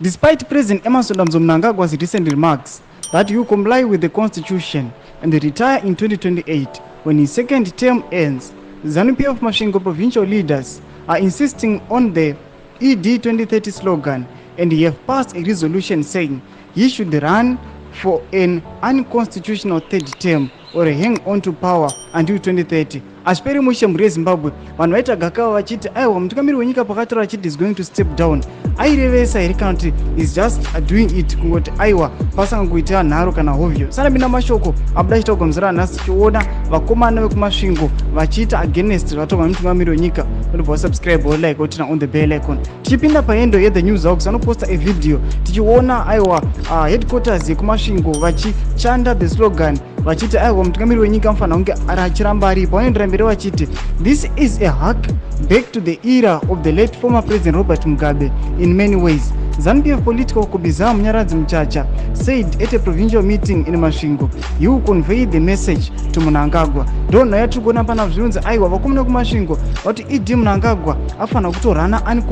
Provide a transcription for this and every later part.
Despite President Emmerson Dambudzo Mnangagwa's recent remarks that he will comply with the constitution and retire in 2028 when his second term ends, ZANU-PF Masvingo provincial leaders are insisting on the ED 2030 slogan and have passed a resolution saying he should run for an unconstitutional third term or hang on to power until 2030. Hazviperi mushe, mhuri yeZimbabwe. Vanhu vaita gakava vachiti aiwa, mutungamiri wenyika pakatora achiti is going to step down, airevesa here kana kuti is just doing it kungoti aiwa pasanga kuitira nharo kana hovyo? Sanapinda mashoko abuda achita kugamudzira nhasi, tichiona vakomana vekuMasvingo vachiita against zvatorwa nemutungamiri wenyika. Unobva wasubscribe, wolike, woturn on the bell icon. Tichipinda pahandle yeThe News Hawks, vanoposta a video tichiona aiwa headquarters yekuMasvingo vachichanta the slogan vachiti aiwa, mutungamiri wenyika anofanira kunge achiramba aripo. Vanoendera mberi vachiti this is a hark back to the era of the late former President Robert Mugabe in many ways, ZANU-PF political commissar Munyaradzi Muchacha said at a provincial meeting in Masvingo. He will convey the message to Mnangagwa. Ndo nhau yatiri kuona pana zvinonzi aiwa, vakomana kuMasvingo vati ED Mnangagwa afanira kutorana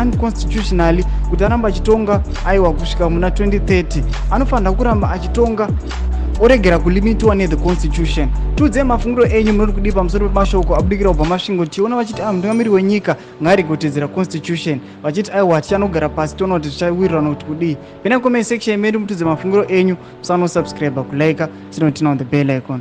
unconstitutionally kuti aramba achitonga aiwa kusvika muna 2030. Anofanira kuramba achitonga, oregera kulimitiwa nethe constitution. Tiudzei mafungiro enyu, munoti kudii pamusoro pemashoko abudikira kubva Masvingo? Tiona vachiti a mutungamiri wenyika ngaarege kutedzera constitution, vachiti aiwa, tichanogara pasi toona kuti zvichawirirana kuti kudii. Pena comment section medu mutudze mafungiro enyu. Musanosubscribe, kulike, tinoturn on the bell icon.